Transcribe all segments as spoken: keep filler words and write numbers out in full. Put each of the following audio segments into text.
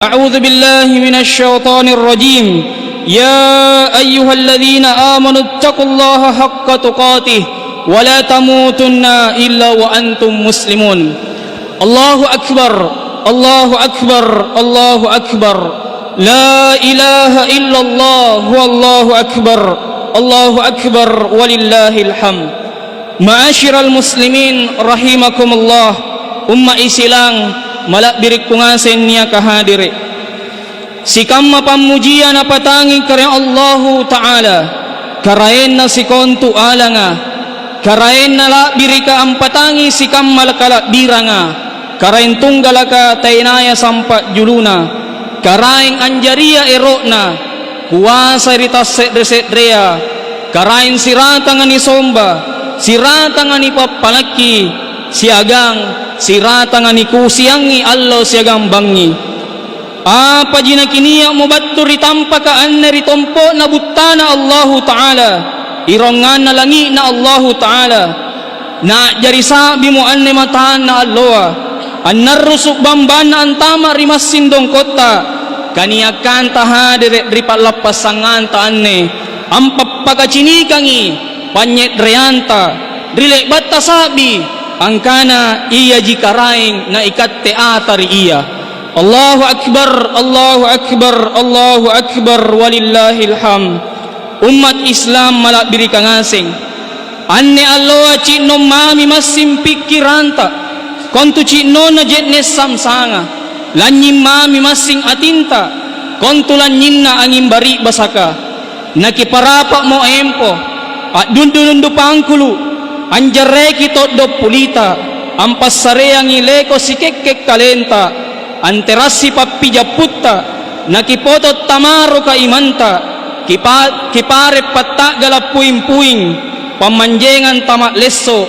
أعوذ بالله من الشيطان الرجيم. يا أيها الذين آمنوا اتقوا الله حق تقاته ولا تموتن إلا وأنتم مسلمون. الله أكبر، الله أكبر، الله أكبر. لا إله إلا الله، والله أكبر، الله أكبر، ولله الحمد. Ma'asyiral muslimin rahimakumullah, umma' Isilang mala'birikku ngaseng niaka hadere'. Sikamma pammujia napatangi Karaeng Allahu Ta'ala, Karaenna sikontu alanga, Karaenna la'birika ampatangi sikamma kala'biranga, Karaeng tunggalaka taenaya sampa' juluna, Karaeng anjaria ero'na, kuasai ri tasse're-se'rea, Karaeng siratanga nisomba, siratanga nipappalakki, siagang siratanga nikusiangi allo siagang bangngi. Apaji nakinia'mo battu ri tampaka anne ri tompo'na buttana Allahu Ta'ala, ironganna langi'na Allahu Ta'ala, na'jari sa'bimo anne matanna alloa, annarrusu' bambanna antama' ri massing dongkotta, kaniakkanta hadere' ri pa'lappassanganta anne, ampappakacinikangi panynye'reanta ri le'batta sa'bi, angkana iaji Karaeng na ikatte ata ri Ia. Allahu Akbar, Allahu Akbar, Allahu Akbar, walillahil hamd. Ummat Islam mala'birika ngaseng. Anne alloa ci'nong mami massing pikkiranta, kontu ci'nonna je'ne' samsanga. Lanynying mami massing atinta, kontu lanynyinna anging bari'basaka. Nakiparapa'mo empo, a'dundu-dundu pangkulu', anjarreki to'do' pulita, ampassareangi leko sikekke' kalenta, anterassi pappijapputta, nakipoto' tamaroka imanta, kipa-, kipare' patta'gala' puing-puing, pammanjengang tama'lesso',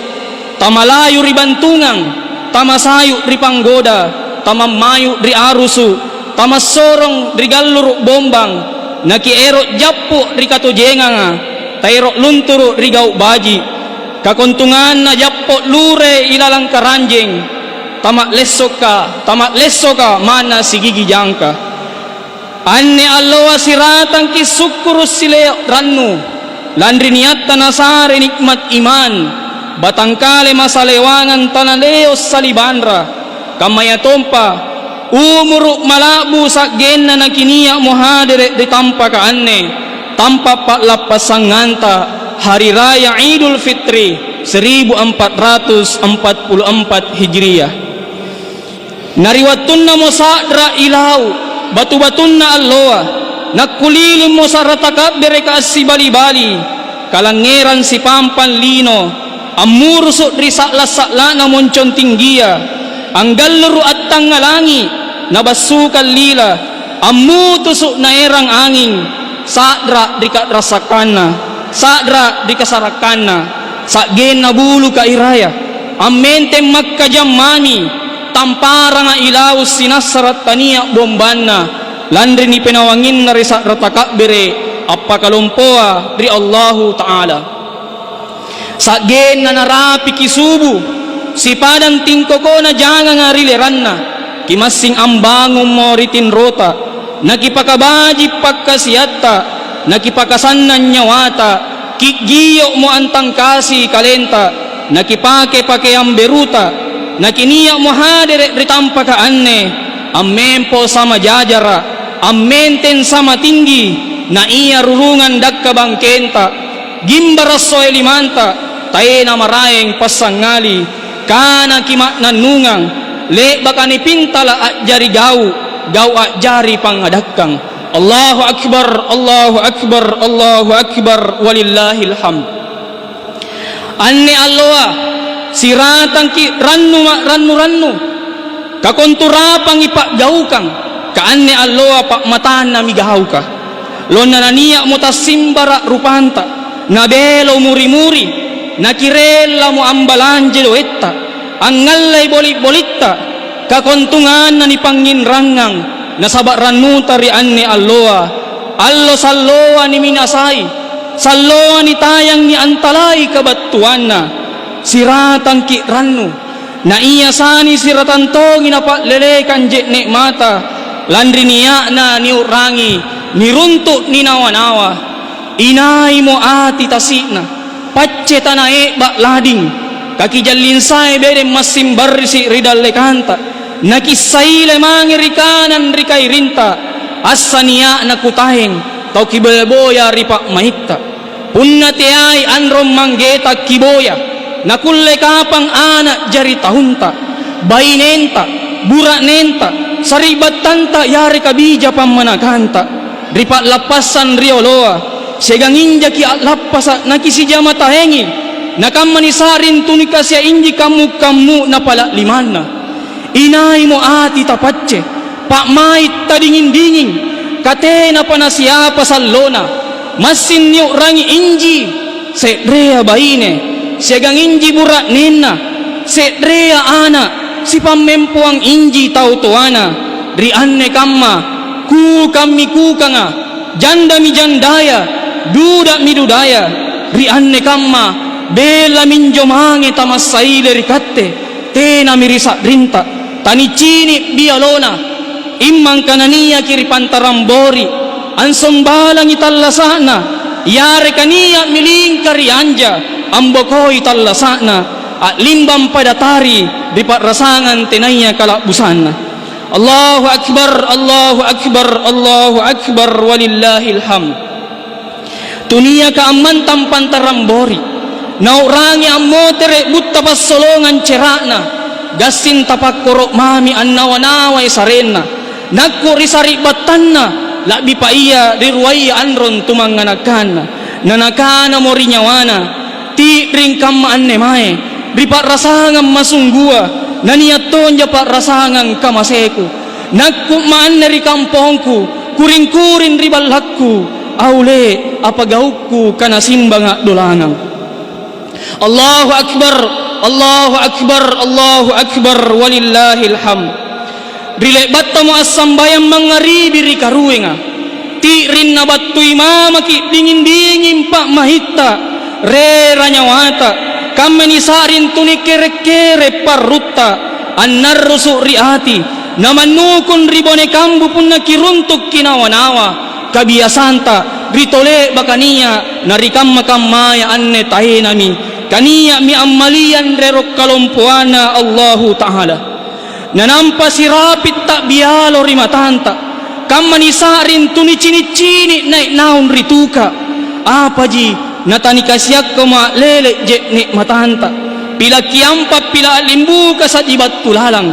tamalayu ri bantungang, tamasayu' ri panggoda, tamammayu' ri arusu', tamassorong ri galluru' bombang, nakiero' jappo' ri katojenganga, taero' lunturu' ri gau' baji'. Kakontunganna jappo' lure ilalang karanjeng, tama'lessoka, tama'lessoka manna sigigi jangka. Anne alloa siratangki' sukkuru' sileo' rannu, lanri niatta nasare nikmat iman, batangkale masalewangang tanaleo' salibanra, kammayatompa umuru' mala'bu sa'genna nakinia'mo hadere' ri tampaka anne, tampa' pa'lappassanganta Hari Raya Idul Fitri seribu empat ratus empat puluh empat Hijriyah. Na ri wattunnamo sa'ra ilau' batu-batunna alloa, nakkulilimmo sa'ra takabbereka assibali-bali, kalangngerang sipampang lino, ammurusu' ri sa'la'-sa'la'na moncong tinggia, anggalluru' attangnga langi', nabassukang lila, ammutusu' naerang anging, sa'ra ri ka'rasakkanna, sa'ra ri kasarakkanna, sa'genna buluka iraya, ammenteng makkajammami, tamparanga ilau' sinassara' tania' bombanna, lanri nipenawanginna ri sa'ra takabbere' appakalompoa ri Allahu Ta'ala. Sa'genna narapiki subu, sipadang tingkokona janganga ri leranna, kimassing ambangummo ri tinrota, nakipakabaji' pakkasiatta, nakipakasannang nyawata, ki'gio'mo antangkasi kalenta, nakipake pakeang beruta, nakinia'mo hadere' ri tampaka anne, ammempo sama jajara', ammenteng sama tinggi, na ia rurungang dakka bangkenta. Gimbara' soe limanta, taena maraeng passangngali, kanaki ma'nannungang, le'baka nipintala' a'jari gau', gau' a'jari pangngadakkang. Allahu Akbar, Allahu Akbar, Allahu Akbar, walillahil hamd. Anne alloa, siratangki' rannu ma'rannu-rannu. Kakonturapangi pa'gaukang, ka anne alloa pa'matannami gauka. Lonna nania'mo tassimbara' rupanta, nabelo muri-muri, nakirellamo ambalanja doetta, angngallei boli'-bolitta, kakontunganna nipangnginrangngang, nasaba' rannuta ri anne alloa. Allo salloa niminasai, salloa nitayang niantalai kabattuanna. Siratangki' rannu. Na ia sani siratang tongi napa'lelekang je'ne' mata, Lanri nia'na niu'rangi, niruntu' ninawa-nawa. Inaimo ati tasi'na, pacce tana e'ba' lading, kakijalling sae bedeng massing barrisi' ri dallekanta, nakissaile mange ri kanang ri kairinta, assania'na kutaeng, tau kiboya-boya ri pa'maitta. Punna teai anrong manggeta kiboya, nakulle kapang ana' jari taunta, bainenta, bura'nenta, sari'battanta yareka bija pammanakanta, ri pa'lappassang rioloa, siagang injaki a'lappasa' nakisijama taengi, nakamma nisa'ring tunikasia inji kammu-kammu'na pala' limanna. Inaimo ati tapacce, pa'mai' tadinging-dinging, katenapa nasiapa sallona. Massing niu'rangi inji se'rea baine, siagang inji bura'nenna, se'rea ana', sipammempoang inji tau toana. Ri anne kamma, kukammi kukanga, jandami jandaya, duda'mi dudaya. Ri anne kamma, bela minjo mange tamassaile ri katte. Tenami ri sa'rinta, tanicini' bialona, immangka naniaki ri pantarang bori', ansombalangi tallasa'na, yareka nia'mi lingka ri anja, ambokoi tallasa'na, a'limbang pada tari ri pa'rasangang tenaya kala'busanna. Allahu Akbar, Allahu Akbar, Allahu Akbar, walillahil hamd. Tuniaka ammantang pantarang bori', nau'rangi ammotere' butta passolongang cera'na, gassing tapakkoro' mami annawa-nawai sarenna, nakku ri sari'battanna, la'bipa ia ri ruaya anrong tumanganakanna. Nanakanamo ri nyawana, "Ti'ring kamma anne mae, ri pa'rasangang masunggua, nania' tonja pa'rasangang kamaseku. Nakku'ma anne ri kampongku, kuring-kuring ri ballakku, aule apa gaukku kana simbanga' dolangang." Allahu Akbar, Allahu Akbar, Allahu Akbar, walillahil hamd. Ri le'battamo assambayang mangngaribi ri karuenga, ti'ring nabattui mamaki' dinging-dinging pa'maitta, rera nyawata, kamma nisa'ring tunikere'-kere' parrutta, annarrusu' ri ati, namannukung ri bone kambu punna kiruntukki nawa-nawa, kabiasanta ri tole'baka nia', na ri kamma-kammaya anne taenami, kania'mi ammaliang ri ero' kalompoanna Allahu Ta'ala. Nanampa sirapi' ta'bialo ri matanta, kamma nisa'ring tunicini'-cini' nai' naung ri tuka. Apaji natanikasiakkamo a'lele' je'ne' matanta? Pila' kiampa, pila' a'limbuka sa'ji battu lalang.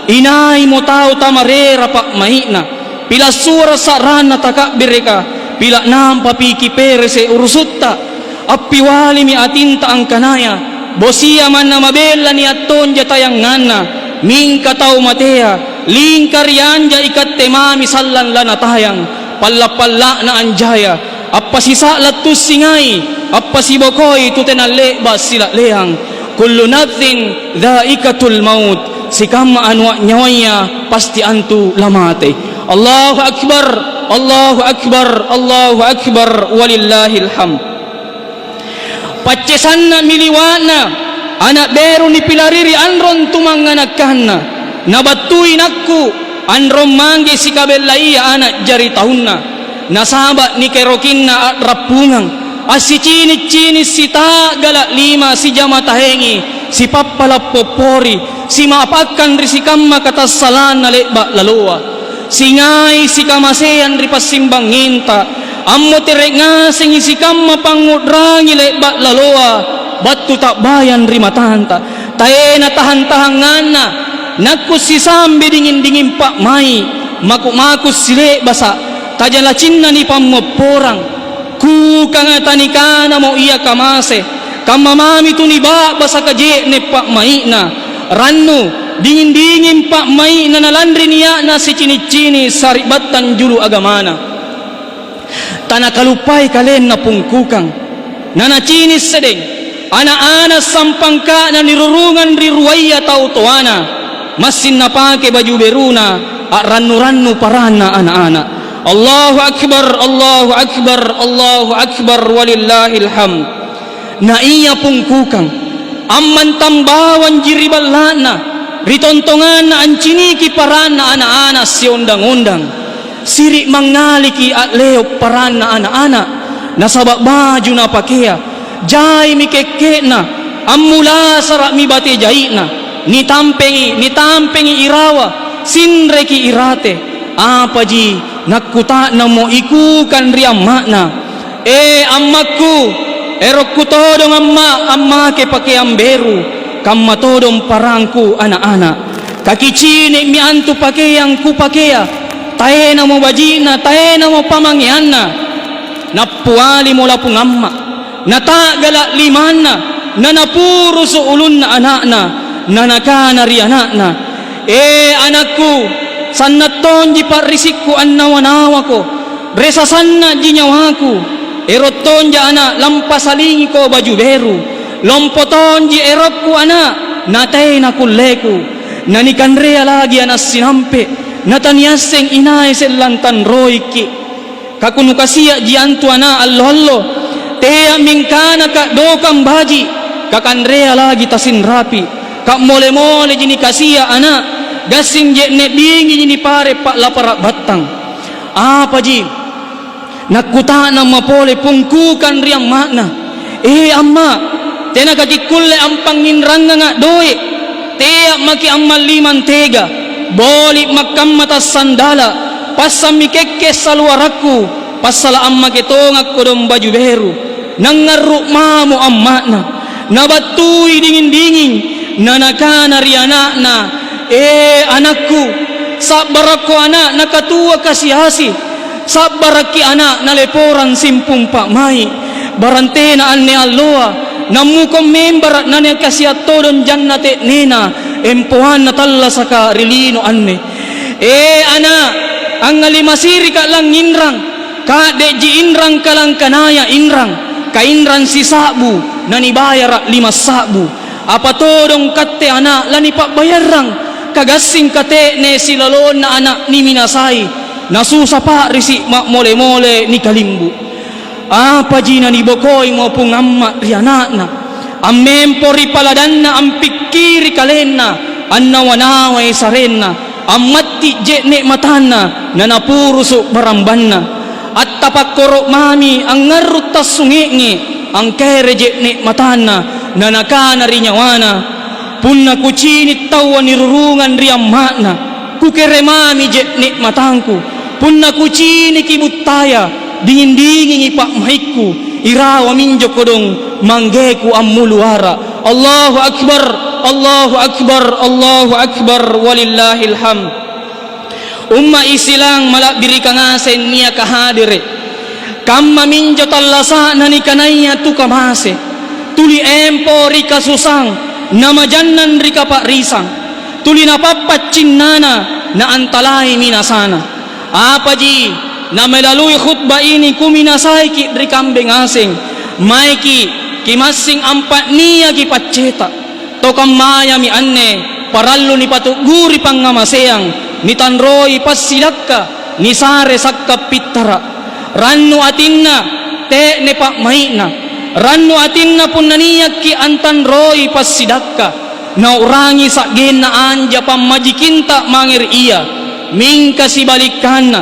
Inaimo tau tamarera pa'mai'na, pila' suara' sa'ranna taka'bereka, pila' nampapi kiperese' urusutta. Appialimi atinta angkanaya, bosia manna mabella nia' tonja tayanganna, mingka tau matea, lingka ri anja ikatte mami sallang lanatayang, palla'-palla'na anjaya, appasisa'la' tussingai, appasibokoi tu tena le'ba' sila'leang. Kullu nafsin dzaiqatul maut, sikamma anua' nyawaya pasti antu lamate. Allahu Akbar, Allahu Akbar, Allahu Akbar, walillahil hamd. Pacce sanna'mi liwa'na ana' beru nipilariri anrong tumanganakanna, nabattui nakku anrong mangge sikabellaia ana' jari taunna, nasaba' nikaerokinna a'rappungang, assicini'-cini' sita'gala' lima sijama taengi, sipappala' poppori, simapakkang ri sikamma katassalanna le'ba' laloa. Singai sikamaseang ri passimbangngenta, ammotere' ngasengi sikamma pangngu'rangi le'ba' laloa battu ta'bayang ri matanta. Taena tahang-tahanganna, nakku sisambe dinging-dinging pa'mai', maku'-maku' sile'basa', tajalacinna nipammopporang. Kukanga tanikanamo ia kamase, kamma mami tu niba'basaka je'ne' pa'mai'na. Rannu, dinging-dinging pa'mai'na nalanri nia'na sicini'-cini' sari'battang julu agamana. Tanakaluppai kalenna pungkukang. Nanacini' sedeng, ana'-ana' sampangka'na nirurungang ri ruaya tau toana, massing napake baju beruna, a'rannu-rannu paranna ana'-ana'. Allahu Akbar, Allahu Akbar, Allahu Akbar, walillahil hamd. Na ia pungkukang, ammantang bawanji ri balla'na, Ri tontonganna anciniki paranna ana'-ana' siondang-ondang, siri' mangngaliki a'leo' paranna ana'-ana', nasaba' baju napakea, jaimi kekke'na, ammulasara'mi bate jai'na, nitampengi, nitampengi irawa, sinreki irate. Apaji nakkuta'nammo ikukang ri amma'na, "E, ammakku, erokku todong amma', ammake pakeang beru, kamma todong parangku ana'-ana'. Kakicini'mi antu pakeang kupakea, taenamo baji'na, taenamo pamangeanna." Nappialimo lapung amma', nata'gala' limanna, nanapurusu' ulunna ana'na, nanakana ri ana'na, "E, anakku, sanna' tonji pa'risikku annawa-nawako, resa sanna'ji nyawaku. Ero' tonja ana' lampasalingiko baju beru, lompo tonji erokku ana', natena kulleku. Nanikanrea lagi ana' sinampe', nataniasseng inai sellang tanroiki'. Kakunukasia'ji antu ana' allo-allo. Tea'mi angkana ka'dokang baji', kakanrea lagi tasinrapi'. Ka'mole-moleji nikasia' ana', gassing je'ne' bingiji nipare' pa'lapara' battang." Apaji nakkuta'namma pole pungkukang ri amma'na, "E, amma', tena kakikkulle ampangnginranganga' doe'? Tea' maki' ammalli mantega, boli' makkamma tassandala', passammi kekke' saluarakku, passala' ammake tongakko dong baju beru." Nangngarru' mamo amma'na, nabattui dinging-dinging, nanakana ri ana'na, "E, anakku, sa'barakko ana' nakatua kasi-asi, sa'barakki ana' naleporang simpung pa'mai'. Barang tena anne alloa, nammukong membara' nanikasia' todong janna te'nena empoanna tallasaka ri lino anne. E, ana', angngali masirika' langnginrang, ka'de'ji inrang kalangkanaya inrang, kainrang sisa'bu, nanibayara' lima sa'bu. Apa todong katte ana' lanipa'bayarrang, kagassing kate'ne silalonna ana' niminasai, nasusa pa'risi' ma'mole-mole nikalimbu'." Apaji nanibokoimo pungamma' ri ana'na, ammempo ri paladanna ampikkiri kalenna annawa-nawai sarenna, ammatti' je'ne' matanna, nanapurusu' barambanna. Attapakkoro' mami angngarru' tassunge'nge', angkere je'ne' matanna, nanakana ri nyawana, "Punna kucini' taua nirurungang ri amma'na, kukere mami je'ne' matangku. Punna kuciniki buttaya, dinging-dingingi pa'maikku, irawa minjo kodong manggeku ammulu ara'." Allahu Akbar, Allahu Akbar, Allahu Akbar, walillahil hamd. Umma' Isilang mala'birika ngaseng niaka hadere', kammaminjo tallasa'na nikanaya tu kamase, tuli empo ri kasusang, namajannang ri kapa'risang, tuli napappa' cinnana, naantalai minasana. Apaji namelalui khutbah ini kuminasaiki' ri kambe ngaseng, maeki' kimassing ampa'niaki pacceta'. Tau kammayami anne parallu nipatu'guri pangngamaseang, nitanroi passidakka, nisare sakka' pittara'. Rannu atinna te'ne pa'mai'na, rannu atinna punna niakki' antanroi passidakka, nau'rangi sa'genna anja pammajikinta mange ri ia. Mingka sibalikkanna,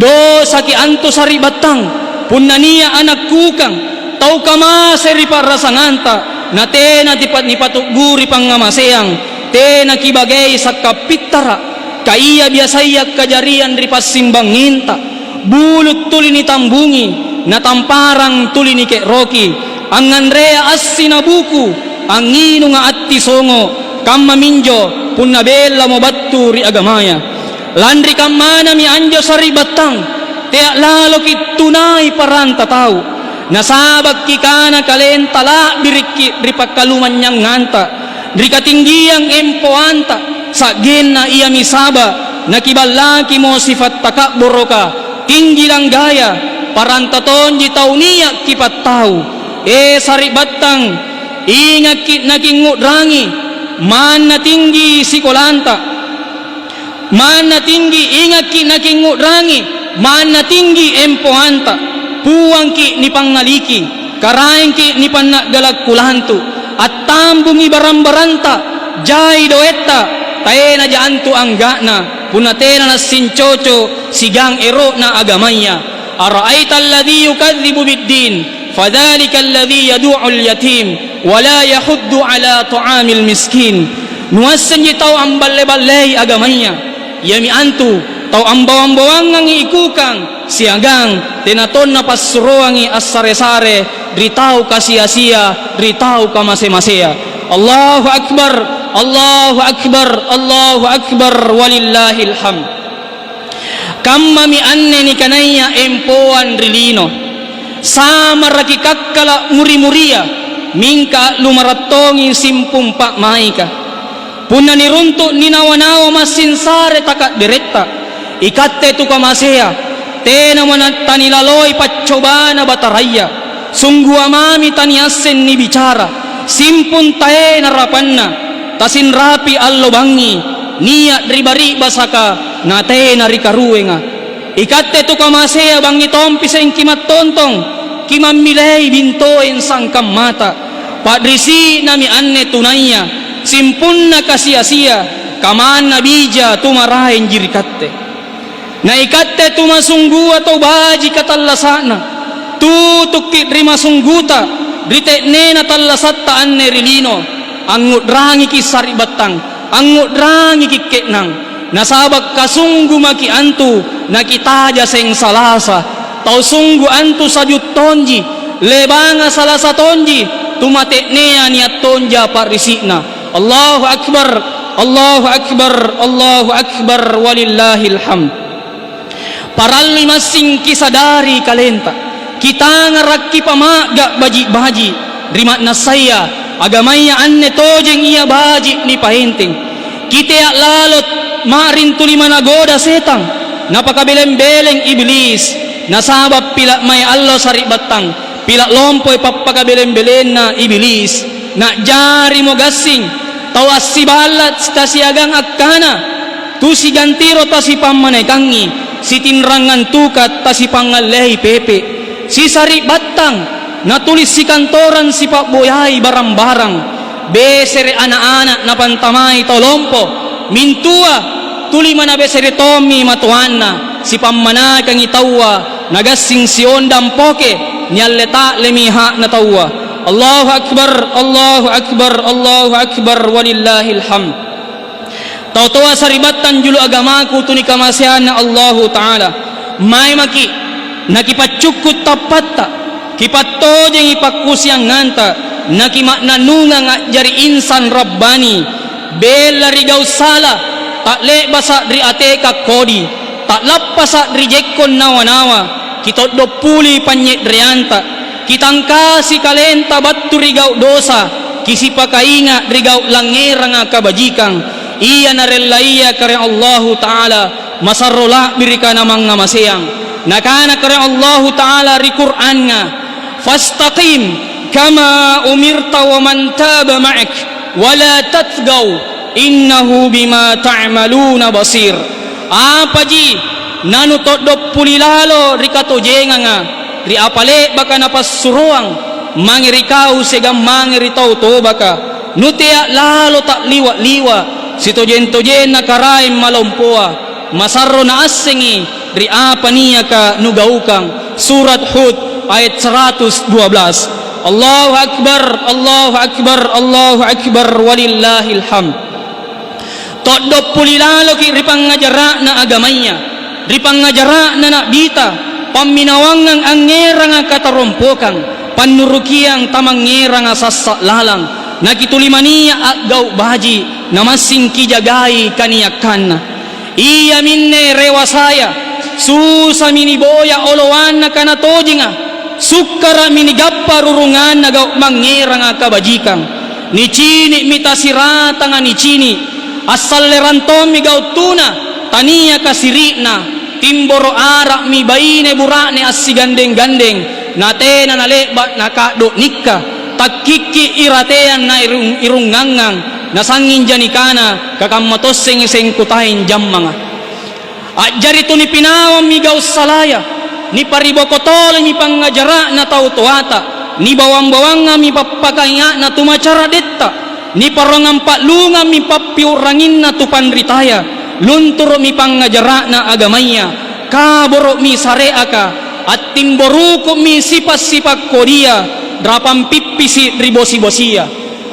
dosaki' antu sari'battang, punna nia' anakkukang, tau kamase ri pa'rasanganta, natena tipa-, nipatu'guri pangngamaseang, tena kibagei sakka' pittara', ka ia biasaya kajariang ri passimbangnginta. Bulu' tuli nitambungi, na tamparang tuli nike'roki, angnganrea assi na buku, angnginunga atti songo', kammaminjo punna bellamo battu ri agamaya. Lanri kammanami anjo sari'battang, tea' laloki' tunai paranta tau, nasaba' kikana kalenta la'birikki' ri pakkalumanynyanganta, ri katinggiang empoanta, sa'genna iami saba' nakiballakimo sifa' taka'boroka, tinggi langgaya, paranta tonji tau nia' kipattau. E sari'battang, ingakki' nakingngu'rangi, manna tinggi sikolanta. Manna tinggi, ingakki' nakingngu'rangi, manna tinggi empoanta. Puangki' nipangngaliki, karaengki' nipanna'gala' kulantu', attambungi barang-baranta, jai doetta, Tenaja antu angga'na, punna tena nassincocok siagang ero'na agamaya. Ara'aital ladzi yukadzibu biddin, fadzalika alladzi yadu'ul yatim, wa la yahuddu ala ta'amil miskin. Nuassenji tau amballe-ballei agamaya, iami antu tau ambawang-bawangangi ikukang, siagang tena tonna passuroangi assare-sare ri tau kasi-asia, ri tau kamase-masea. Allahu Akbar, Allahu Akbar, Allahu Akbar, walillahil hamd. Kammami anne nikanaya empoang ri lino. Samaraki kakkala' muri-muria, mingka a'lumara' tongi simpung pa'maika. Punna niruntu' ninawa-nawa massing sare taka'deretta, ikatte tu kamasea, tenamo na-, tanilaloi paccobana Bataraya, sunggua mami taniasseng nibicara, simpung taena rapanna, tasinrapi allo bangngi, nia' ri bari'basaka natena ri karuenga. Ikatte tu kamasea bangngi tompi seng kimattontong, kimammilei bintoeng sangkammata. Pa'risi'nami anne tunaya, simpunna kasi-asia, kamanna bija tu maraengji ri katte. Na ikatte tu masunggua tau bajika tallasa'na, tutukki' ri masungguta, ri te'nena tallasatta anne ri lino, angngu'rangiki' sari'battang, angngu'rangiki' ke'nang. Nasaba' kasunggu maki' antu nakitaja seng salasa. Tau sunggu antu saju' tonji, lebanga salasa tonji, tumate'nea nia' tonja pa'risi'na. Allahu Akbar, Allahu Akbar, Allahu Akbar, walillahil hamd. Parallui massing kisadari kalenta, kitangarakki pama'ga' baji'-baji', ri ma'nassaya agamaya anne tojeng ia baji' nipaenteng. Kitea' lalo ma'ring tuli managoda setang, napakabeleng-beleng Iblis, nasaba' pila' mae allo sari'battang, pila' lompoi pappakabeleng-belenna Iblis. Na'jarimo gassing tau assiballa' tasiagang akkana, "Tu sigantiro tasipammanekangi, sitinrangang tuka' tasipangngallei pepe'." Sisari'battang natuli sikantorang sipa'boyai barang-barang, besere' ana'-ana' napantamai tau lompo, mintua tuli manabesere' tommi matoanna, sipammanakangi taua, nagassing siondang poke, nialle ta'lemi ha'na taua. Allahu Akbar, Allahu Akbar, Allahu Akbar, walillahil hamd. Tau toa sari'battang julu agamaku tunikamaseanna Allahu Ta'ala, mae maki' nakipaccukku' tappatta, kipattojengi pakkusiangnganta, nakima'nannungang a'jari insan rabbani, bella ri gau' sala, ta'le'basa' ri ateka kodi, ta'lappasa' ri jekkong nawa-nawa, kito'doppuli panynye'reanta, kitangkasi kalenta battu ri gau' dosa, kisipakainga' ri gau' langngeranga kabajikang, ia narellaia Karaeng Allahu Ta'ala, masarro la'birika namangngamaseang. Nakana Karaeng Allahu Ta'ala ri Qur'anga, "Fastaqim kama umirta wa man taba ma'ak, wa la tatgau, innahu bima ta'maluna basir." Apaji nanuto'doppuli lalo ri katojenganga, ri apa le'baka napassuroang mange ri kau siagang mange ri tau tobaka? Nutea' lalo ta'liwa'-liwa', sitojeng-tojenna Karaeng malompoa, masarro naassengi ri apa niaka nugaukang. Surat Hud ayat seratus dua belas. Allahu Akbar, Allahu Akbar, Allahu Akbar, walillahil hamd. To'doppuli laloki' ri pangngajara'na agamaya, ri pangngajara'na na'bita, pamminawangang angngeranga katarompokang, pannurukiang tamangngeranga sassa' lalang, nakitulimania a'gau' baji', namassing kijagai kaniakkanna. Iaminne rewasaya, susami niboya oloanna kana tojenga, sukkara'mi nigappa rurunganna gau' mangngeranga kabajikang. Nicini'mi tasiratanga nicini', assallerang tommi gau' tuna, taniaka siri'na, timboro' ara'mi baine bura'ne assigandeng-gandeng, natena nale'ba' naka'do' nikka, takkikki' irateang nairung-irungangang, nasangnging janikana, kakamma tossengi sengkutaeng jammanga. A'jari tunipinawammi gau' salaya, nipariboko tolimi pangngajara'na tau toata, nibawang-bawangammi pappakainga'na tu macara'detta. Niparongang pa'lungammi pappiu'ranginna tu panritaya, lunturu'mi pangngajara'na agamaya, kaboro'mi sare'aka, attimboruku'mi sipa'-sipa' kodia, rapang pippisi' ri bosi-bosia.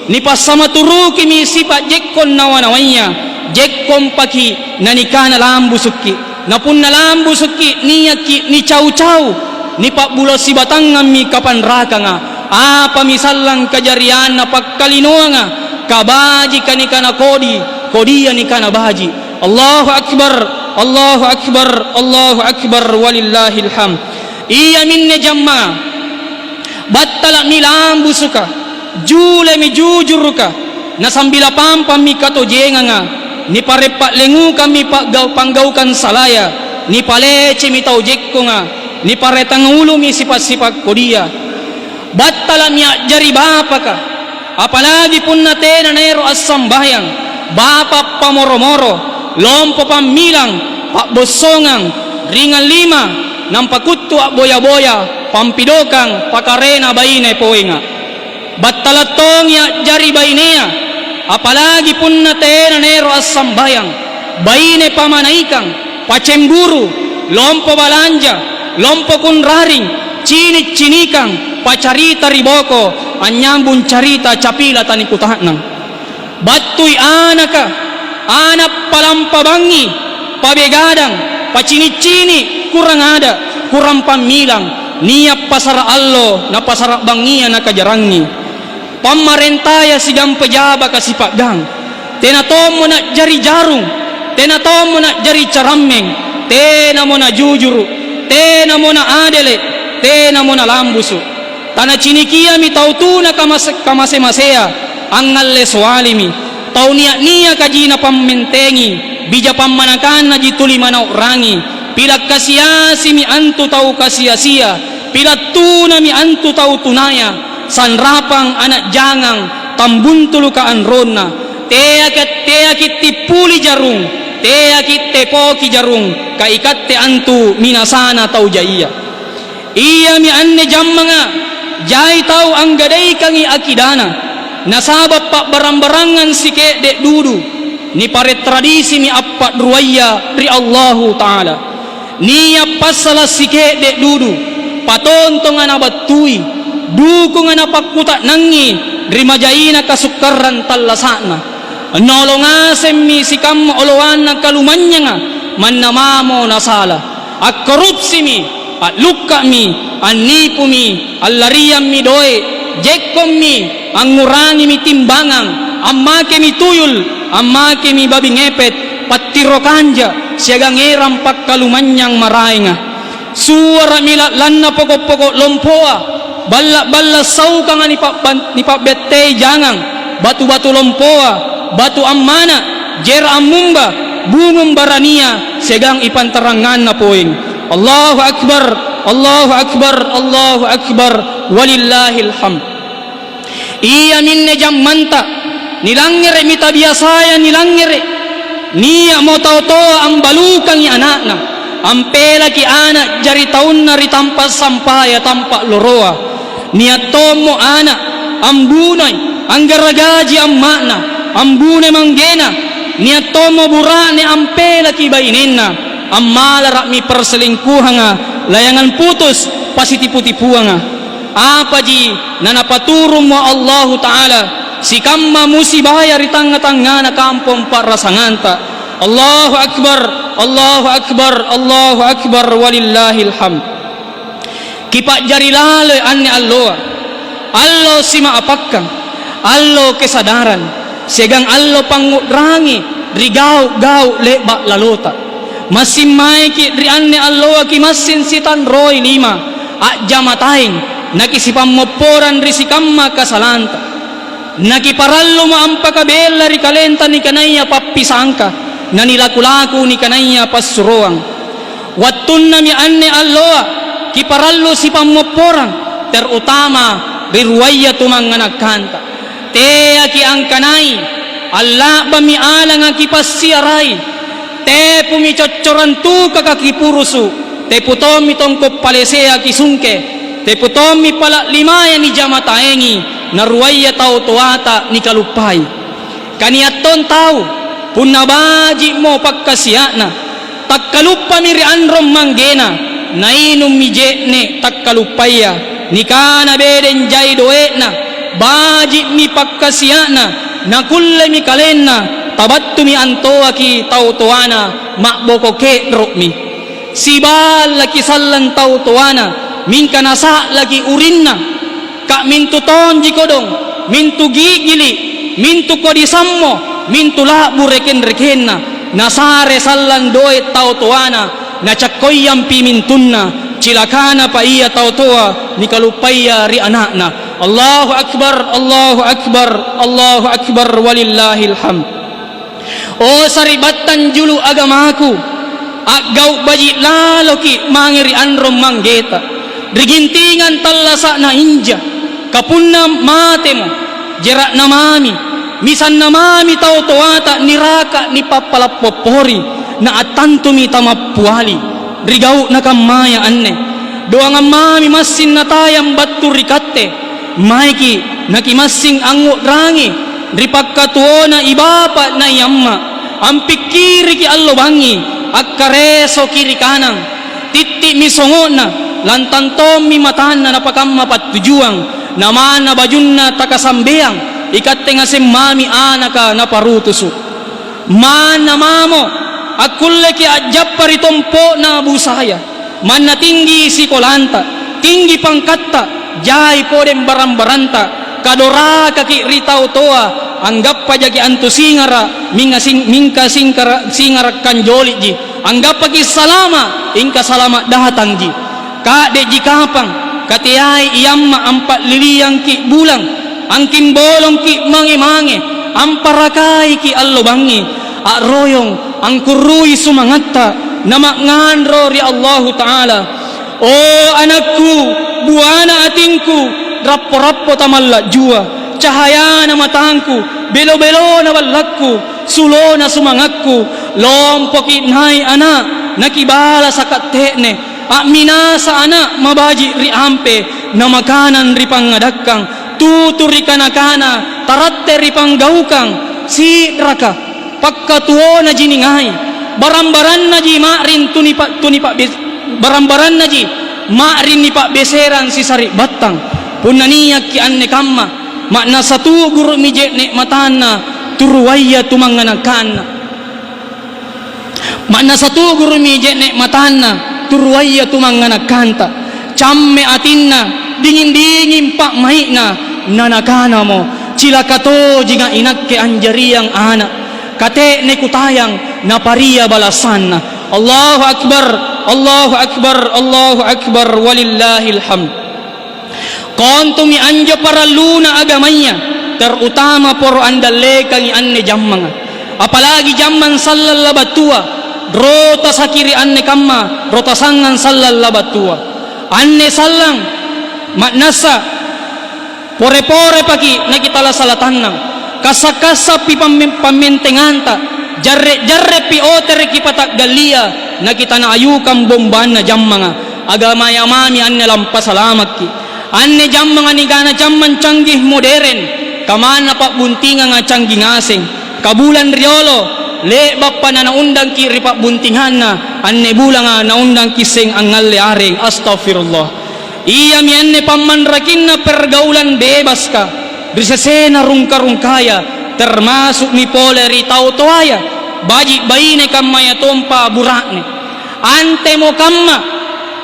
Nipassamatturukimi sipa' jekkong nawa-nawaya, jekkompaki' nanikana lambusukki'. Na punna lambusukki', niakki' nicau-cau, nipa'bulo sibatangammi kapanrakanga. Apami sallang kajarianna pakkalinoanga, kabajika nikana kodi, kodia nikana baji'. Allahu Akbar, Allahu Akbar, Allahu Akbar, walillahil hamd. Iaminne jamma, battala'mi lambusuka, julemi jujuruka, nasambila pampammi katojenganga, nipare' pa'lengukammi pa'gau-, panggaukang salaya, nipalecemi tau jekkonga, nipare' tangulumi sipa'-sipa' kodia. Battala'mi a'jari bapaka, apalagi punna tena naero' assambayang, bapa' pamoro-moro, lompo pammilang, pa'bossongang, ringang lima, nampa kuttu a'boya-boya, pampidokang, pakarena baine poenga. Battala' tongi a'jari bainea, apalagi punna tena naero' assambayang, baine pamanaikang, pacemburu, lompo balanja, lompo kunraring, cini'-cinikang, pacarita ri boko, anynyambung carita capila tanikuta'nang. Battui anaka, ana' palampa bangngi, pabegadang, pacini'-cini', kurang ada', kurang pammilang, nia' pasara' allo, na pasara' bangngia nakajarangi. Pammarentaya siagang pejabaka sipa'gang. Tena tommo na'jari jarung, tena tommo na'jari carammeng, tenamo najujuru', tenamo naadele', tenamo nalambusu'. Tanacinikiami tau tuna kamas-, kamase-masea, angngalle soalimi. Tau nia'-niakaji napammentengi, bija pammanakannaji tuli manau'rangi. Pila' kasi-asimi antu tau kasi-asia, pila' tunami antu tau tunaya. Sanrapang ana' jangang, tambuntuluka anronna. Teaki', teaki' tippuli jarung, teaki' tepoki jarung, ka ikatte antu minasana tau jaia. Iami anne jammanga jai tau anggadaikangi akidana, nasaba' pa'barang-barangang sike'de' dudu, nipare' tradisimi appa'ruaya ri Allahu Ta'ala. Nia' passala' sike'de' dudu, patontonga nabattui, dukunga napakkuta'nangi ri majaina kasukkarang tallasa'na. Nolong ngasemmi sikamma oloanna kalumanynyanga, manna mamo nasala. Akkorupsimi, a'lukka'mi, annipumi, allariammi doe', jekkommi, angngurangimi timbangang, ammakemi tuyul, ammakemi babi ngepet, pattiro kanja, siagang erang pakkalumanynyang maraenga. Suara'mi la'lanna poko'-poko' lompoa, balla'-balla' saukanga nipa'ban-, nipa'bettei jangang, batu-batu lompoa, batu ammana', jera' ammumba, bungung barania, siagang ipantaranganna poeng. Allahu Akbar, Allahu Akbar, Allahu Akbar, walillahil hamd. Iaminne jammanta, nilangngere'mi tabiasaya nilangngere'. Nia'mo tau toa ambalukangi ana'na, ampelaki ana' jari taunna ri tampa' sampaya tampa' loroa. Nia' tommo ana' ambunoi, anggaragaji amma'na, ambunoi manggena. Nia' tommo bura'ne ampelaki bainenna, ammalara'mi perselingkuhanga, layangang putus, pasitipu-tipuanga. Apaji nanapaturummo Allahu Ta'ala, sikamma musibaya ri tangnga-tangngana kampong pa'rasanganta. Allahu Akbar, Allahu Akbar, Allahu Akbar, walillahil hamd. Kipa'jari laloi anne alloa, allo sima'apakkang, allo kesadarang, siagang allo pangngu'rangi ri gau'-gau' le'ba' lalota. Massing maeki' ri anne alloa kimassing sitanroi lima, a'jamataeng, nakisipammopporang ri sikamma kasalanta. Nakiparallumo ampakabella ri kalenta nikanaya pappisangka, nanilaku-laku nikanaya passuroang. Wattunnami anne alloa, kiparallu sipammopporang, terutama ri ruaya tumanganakkanta. Teaki' angkanai, alla'bammi alanga kipassiarai, tepumi coccorang tukaka kipurusu', tepu tommi tongko' palesea kisungke, tepu tommi pala' limaya nijamataengi, Naruaya tau toata nikaluppai. Kania' tong tau, punna baji'mo pakkasia'na, takkaluppami ri anrong manggena, nainummi je'ne' takkaluppaya, nikana bedeng jai doe'na, baji'mi pakkasia'na, nakullemi kalenna, tabattumi antoaki tau toana, ma'boko ke'ro'mi. Siballaki sallang tau toana, mingka nasa'laki urinna. Ka'mintu tonji kodong, mintu gi'gili', mintu kodi sammo, mintu la'bu rekeng-rekenna. Nasare sallang doe' tau toana, nacakkoiampi mintunna. Cilakanapa ia tau toa nikaluppaya ri ana'na. Allahu Akbar, Allahu Akbar, Allahu Akbar, walillahil hamd. O sari'battang julu agamaku, a'gau' baji' laloki' mange ri anrong manggeta, ri gintingang tallasa'na inja, kapunna matemo, jera'na mami, misanna mami tau toata niraka nipappala' poppori, naattantumi tamappiali ri gau'na kammaya anne. Doangang mami massing natayang battu ri katte. Maeki' nakimassing angngu'rangi ri pakkatuona i bapa' na i amma', ampikkiriki allo bangngi, akkaresoki ri kanang. Titti'mi songo'na, lantang tommi matanna napakamma pattujuang, namanna bajunna takasambeang, ikatte ngaseng mami anaka naparutusu'. Manna mamo, akkulleki' a'jappa ri tompo'na busaya. Manna tinggi sikolanta, tinggi pangkatta, jai podeng barang-baranta, kadorakaki' ri tau toa, anggappa jaki' antu singara', minga sing-, mingka singkara-, singara' kanjoli'ji, anggappaki' salama', ingka salama' datangji. Ka'de'ji kapang, kateai iamma' ampa'liliangki' bulang, angkimbolongki' mange-mange, amparakaiki' allo bangngi, a'royong, angkurrui sumangatta, nama'nganro ri Allahu Ta'ala. O anakku, buana atingku, rappo-rappo tamalla'jua, cahayana matangku, belo-belona ballakku, sulona sumangakku, lompoki' nai' ana', nakibalasaka' te'ne, a'minasa ana' mabaji' ri ampe, namakanang ri pangngadakkang, tutu ri kana-kana, taratte ri panggaukang, si'raka, pakkatuonaji ningai, barang-barannaji ma'ring tunipa-, tunipa'be-, barang-barannaji ma'ring nipa'beserang sisari'battang. Punna niakki' anne kamma, ma'nassa tu'guru'mi je'ne' matanna, turuaya tumanganakanna. Ma'nassa tu'guru'mi je'ne' matanna, turuaya tumanganakkanta. Camme atinna, dinging-dinging pa'mai'na, nanakanamo, "Cilaka tojinga' inakke anjariang ana'. Kate'ne kutayang, naparia balasanna." Allahu Akbar, Allahu Akbar, Allahu Akbar, walillahil hamd. Kontumi anjo paralluna agamaya, terutama poro andallekangi anne jammanga. Apalagi jammang sallang labattua, rotasaki ri anne kamma, rotasangang sallang labattua. Anne sallang ma'nassa pore-porepaki' nakitala salatannang, kassa'-kassa'pi pamme-, pammentenganta, jarre'-jarre'pi otereki pata'gallia, nakitanaayukang bombanna jammanga. Agamaya mami anne lampasalamakki'. Anne jammanga nikana jammang canggih moderen, kamanna pa'buntinganga canggih ngaseng. Kabulang riolo, le'ba'pa nanaundangki' ri pa'buntinganna, anne bulanga naundangki' seng angngalle areng. Astagfirullah. Iami anne pammanrakinna pergaulan bebaska ri sesena rungka-rungkaya, termasu'mi pole ri tau toaya, baji' baine kammayatompa bura'ne. Antemo kamma,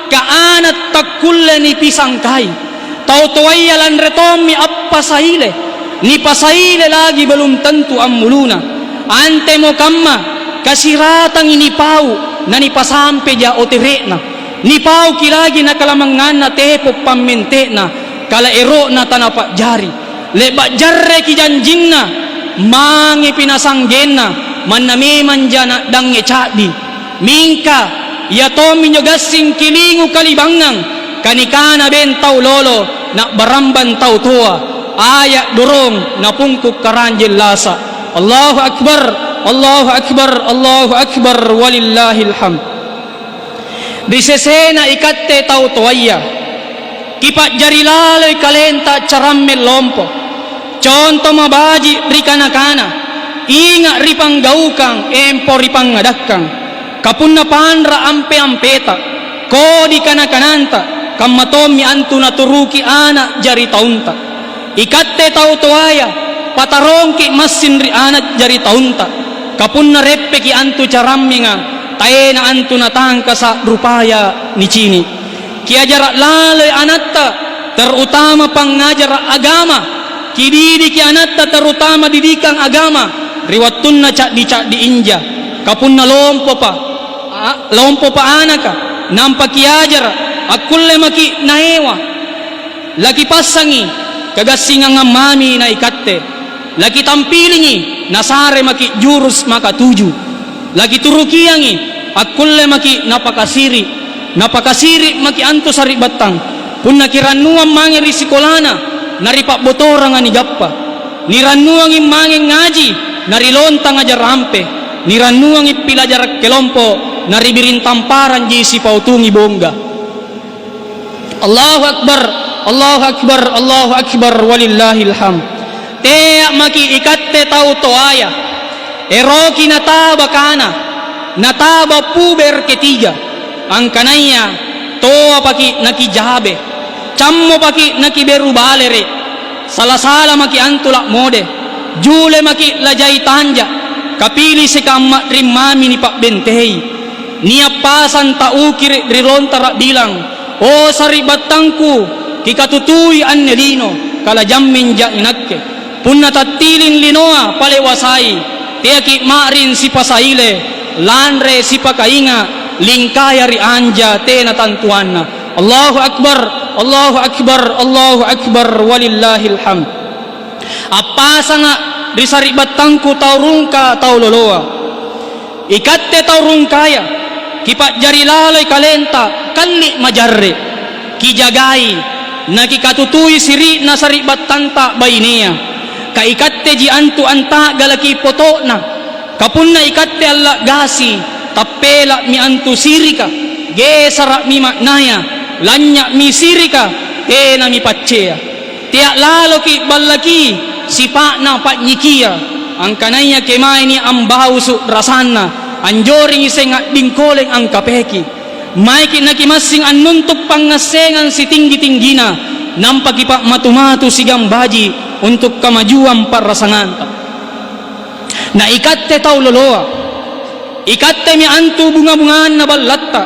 kaana' takkulle nipisangkai. Tau toaya lanre tommi appasaile, nipasaile lagi belum tentu ammuluna. Antemo kamma, kasiratangi nipau, nanipasampeja otere'na. Nipauki lagi nakalamanganna tepo' pammente'na, kalaero'na tana pa'jari. Le'ba' jarreki janjinna, mangepi nasanggenna, manna memang ja na'dangnge ca'di. Mingka, ia tomminjo gassing kilingu kalibangngang, kanikana beng tau lolo, na'barambang tau toa, aya' dorong, napungku' karanjeng lasa'. Allahu Akbar, Allahu Akbar, Allahu Akbar, walillahil hamd. Ri sesena ikatte tau toaya, kipa'jari laloi kalenta caramme lompo. Conto mabaji' ri kana-kana, inga' ri panggaukang, empo ri pangngadakkang. Kapunna panra' ampe-ampeta, kodi kana-kananta, kamma tommi antu naturuki ana' jari taunta. Ikatte tau toaya, patarongki' massing ri ana' jari taunta. Kapunna reppeki antu carammenga, taena antu natangkasa' rupaya nicini'. Kiajara' laloi anatta, terutama pangngajara' agama. Kididiki anatta, terutama didikang agama, ri wattunna ca'di-ca'di inja. Kapunna lompopa, a-, lompopa anaka, nampa kiajara', akkulle maki' naewa. Lakipassangi kagassingangang mami na ikatte. Lakitampilingi nasare maki' jurus makatuju. Lakiturukiangi akkulle maki' napakasiri'. Napakasiri' maki' antu sari'battang. Punna kirannuang mange ri sikolana, na ri pa'botoranga nigappa. Nirannuangi mange ngaji, na ri lontanga jarampe. Nirannuangi pilajara' kelompo, na ri biring tamparangji sipautungi bongga. Allahu Akbar, Allahu Akbar, Allahu Akbar, walillahil hamd. Tea' maki' ikatte tau toaya, eroki nataba kana, nataba puber ketiga, angkanaya toapaki' nakijabe, cammopaki' nakiberu balere', sala-sala maki' antu la'mode, jule maki' lajai tanja', kapilisika amma'ring mami nipa'bentei. Nia' pasang taukiri' ri lontara' bilang, "O sari'battangku, kikatutui anne lino, kalajamminja inakke. Punna tattiling linoa palewasai, teaki' ma'ring sipasaile, lanre sipakainga', lingkaya ri anja tena tantuanna." Allahu Akbar, Allahu Akbar, Allahu Akbar, walillahil hamd. Appasanga' ri sari'battangku tau rungka, tau loloa. Ikatte tau rungkaya, kipa'jari laloi kalenta kalli' majarre'. Kijagai, nakikatutui siri'na sari'battanta bainea. Ka ikatteji antu anta'galaki poto'na. Kapunna ikatte alla'gasi, tappela'mi antu sirika, gesara'mi ma'naya, lanynya'mi sirika, tenami paccea. Tea' laloki' ballaki sipa'na pa'nyikia, angkanaya kemaeni ambausu' rasanna, anjorengi seng a'dingkoleng angkapeki. Maeki' nakimassing annuntu' pangngassengang sitinggi-tinggina, nampa kipa'matu-matu siagang baji' untu' kamajuang pa'rasanganta. Na ikatte tau loloa, ikattemi antu bunga-bunganna ballatta,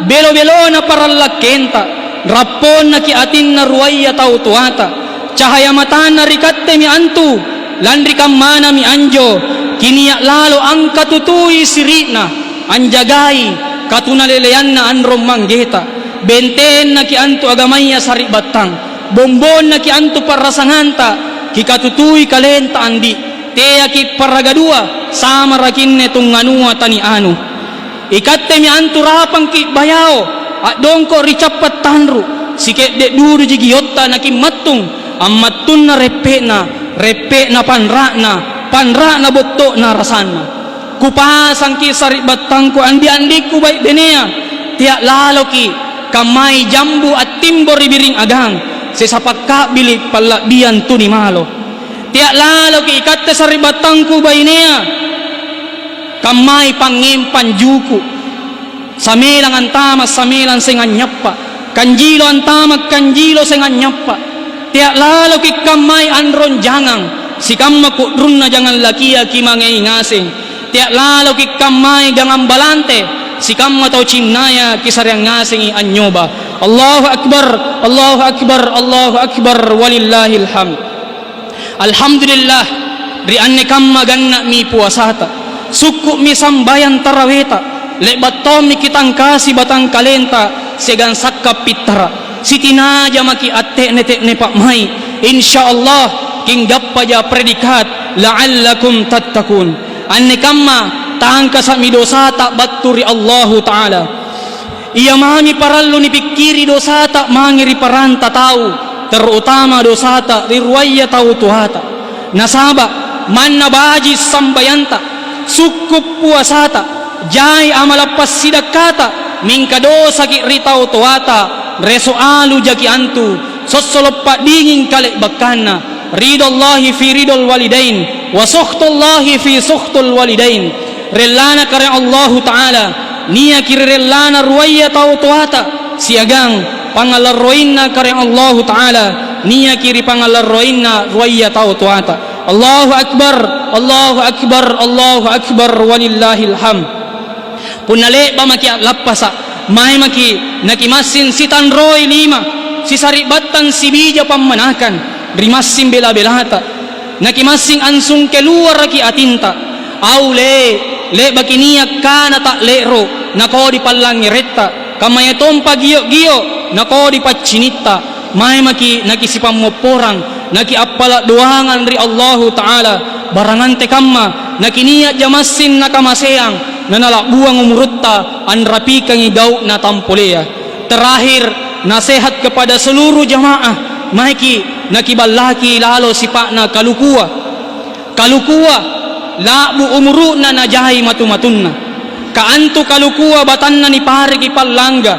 belo-belona parallakkenta, rapponnaki' atinna ruaya tau toata, cahaya matanna ri kattemi antu, lanri kammanami anjo, kinia' lalo angkatutui siri'na, anjagai katunaleleanna anrong manggeta, bentennaki' antu agamaya sari'battang, bombonnaki' antu pa'rasanganta, kikatutui kalenta andi'. Teaki' paraga dua, samarakinne tunganua tanianu. Ikattemi antu rapangki' bayao, a'dongko' ri cappa' tanru', sike'de' duduji giotta nakimmattung, ammattunna reppe'na, reppe'na panra'na, panra'na botto'na rasanna. Kupasangki' sari'battangku andi'-andikku bai' benea, tea' laloki' kammai jambu attimbo ri biring agang, sesa pakka'bili' palla'biang tuni malo. Tea' laloki' ikatte sari'battangku bainea, kammai pangngempang juku', samelang antama', samelang seng anynyappa', kanjilo antama', kanjilo seng anynyappa'. Tea' laloki' kammai anrong jangang, sikamma ku'runna jangang lakia kimangei ngaseng. Tea' laloki' kammai jangang balante, sikamma tau cinnaya kisareang ngasengi anynyoba. Allahu Akbar, Allahu Akbar, Allahu Akbar, walillahil hamd. Alhamdulillah, ri anne kamma ganna'mi puasata, sukku'mi sambayang taraweta, le'ba' tommi kitangkasi batangkalenta siagang sakka' pittara'. Sitinaja maki' atte'ne-te'ne pa'mai'. Insya Allah, kinggappaja predikat, "La'allakum tattaqun." Anne kamma tangkasa'mi dosata battu ri Allahu Ta'ala. Ia mami parallu nipikkiri dosata mange ri paranta tau, terutama dosata ri ruaya tau toata. Nasaba' manna baji' sambayanta, sukku' puasata, jai amala' passidakkata, mingka dosaki' ri tau toata, reso' alujaki' antu, sossolo' pa'dinging kale'bakkanna. Ridallahi fi ridal walidain, wa sukhtullahi fi sukhtul walidain. Rellana karaeng Allahu Ta'ala, niaki ri rellana ruaya tau toata, siagang pangngalarroinna karaeng Allahu Ta'ala, niaki ri pangngalarroinna ruaya tau toata. Allahu Akbar, Allahu Akbar, Allahu Akbar, walillahil hamd. Punna le'ba' maki' a'lappasa', mae maki' nakimassing sitanroi lima, sisari'battang sibija pammanakang, ri massing bela-belata. Nakimassing ansungke luaraki atinta. Au le, le'baki nia' kana ta'le'ro', nakodi pallangngeretta, kammayatompa gio'-gio', nakodi paccinitta. Mae maki' nakisipammopporang, nakiappala' doangang ri Allahu Ta'ala, barang antekamma, nakinia'ja massing nakamaseang, nanala'buang umurutta anrapikangi gau'na tampolea. Terakhir, nasehat kepada seluruh jamaah, maeki' nakiballaki lalo sipa'na kalukua. Kalukua, la'bu umuru'na najai matu-matunna. Ka antu kalukua batanna nipareki pallangga,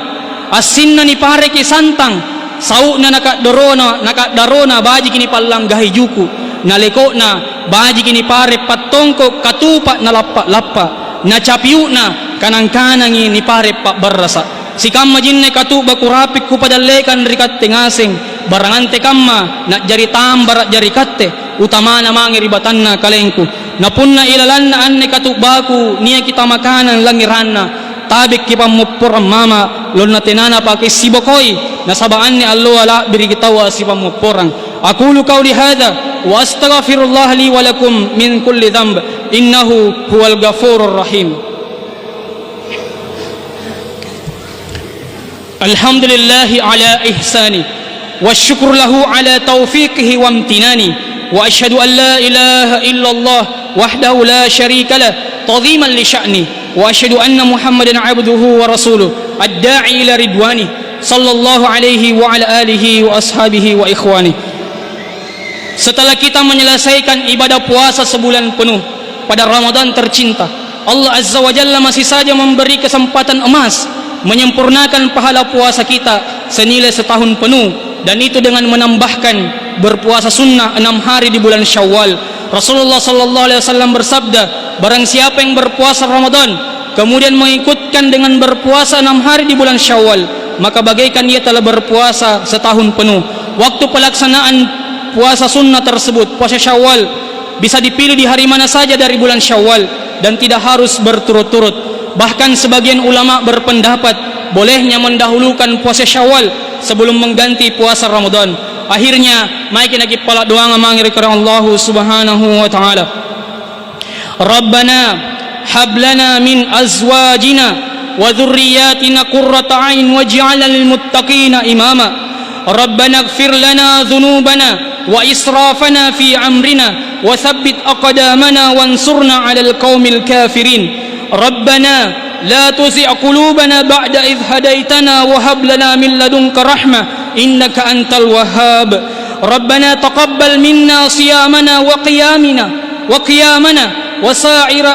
assinna nipareki santang, sau'na naka'dorona, naka'darona bajiki nipallanggai juku', na leko'na bajiki nipare' pattongko' katupa' nalappa'-lappa', na capiu'na kanang-kanangi nipare' pa'barrasa'. Sikamma jinne katu'ba kurapikku padallekang ri katte ngaseng, barang antekamma na'jari tambara' jari katte, utamana mange ri batanna kalengku. Na punna ilalanna anne katu'baku niaki tamakanang langngeranna, tabekki pammopporang mama', lonna tenanapa kisibokoi, nasaba' anne alloa la'biriki taua sipammopporang. Aqulu qauli hadza wa astaghfirullah li wa lakum min kulli dzamb, innahu huwal ghafurur rahim. Alhamdulillahi ala ihsani, wa syukur lahu ala taufiqihi wa amtinani, wa asyhadu an la ilaha illallah wahdahu la syarika lah, ta'dhiman li sya'ni, wa asyhadu anna Muhammadan abduhu wa rasuluh, ad-da'i ila ridwani, sallallahu alaihi wa ala alihi wa ashabihi wa ikhwani. Setelah kita menyelesaikan ibadah puasa sebulan penuh pada Ramadan tercinta, Allah Azza wa Jalla masih saja memberi kesempatan emas menyempurnakan pahala puasa kita senilai setahun penuh, dan itu dengan menambahkan berpuasa sunnah enam hari di bulan Syawal. Rasulullah sallallahu alaihi wasallam bersabda, "Barang siapa yang berpuasa Ramadan, kemudian mengikutkan dengan berpuasa enam hari di bulan Syawal, maka bagaikan ia telah berpuasa setahun penuh." Waktu pelaksanaan puasa sunnah tersebut, puasa Syawal, bisa dipilih di hari mana saja dari bulan Syawal dan tidak harus berturut-turut. Bahkan sebagian ulama berpendapat bolehnya mendahulukan puasa Syawal sebelum mengganti puasa Ramadan. Akhirnya, maeki' nakippala' doanga mange ri Karaeng Allahu Subhanahu wa Ta'ala. Rabbana hab lana min azwajina wa dzurriyyatina qurrata a'yun waj'alna lil muttaqina imama. Rabbana ighfir lana dzunubana wa israfana fi amrina wa tsabbit aqdamana wansurna 'alal qaumil kafirin. Rabbana la tuzigh qulubana ba'da idz hadaitana wa hab lana min ladunka rahmah innaka antal wahhab. Rabbana taqabbal minna shiyamana wa qiyamina, wa qiyamana wa sa'ira